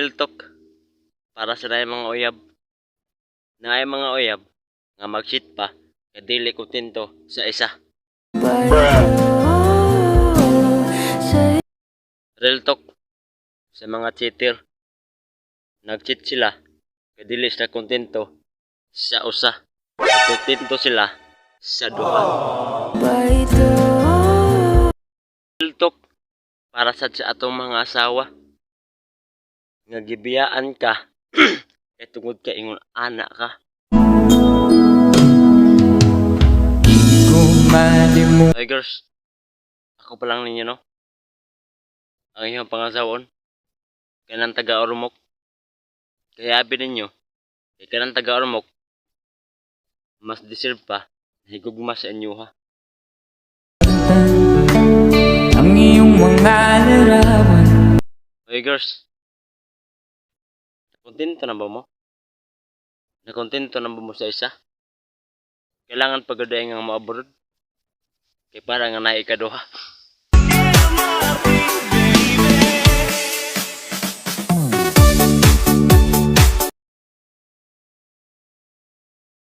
Real talk para sa naay mga uyab. Naay mga uyab nga mag-cheat pa kay dili kontento sa isa. Bruh. Real talk sa mga cheater. Nag-cheat sila kay dili sila kontento sa usa. Kontento sila sa duha. Real talk para sad sa atong mga asawa nga gibiyaan ka kay tungod kay ingon ana ka. Hey girls, ako pa lang ninyo, no? Ang inyong pangasawon, kanang taga-Ormoc. Kaya abi ninyo, kay kanang taga-Ormoc, mas deserve pa na higugma sa inyo, ha. Ang iyong mga larawan. Hey girls, kontento na ba mo? Nakontento na ba mo sa isa? Kailangan pagadayin nga mo abroad. Kay para nga naay ikaduha.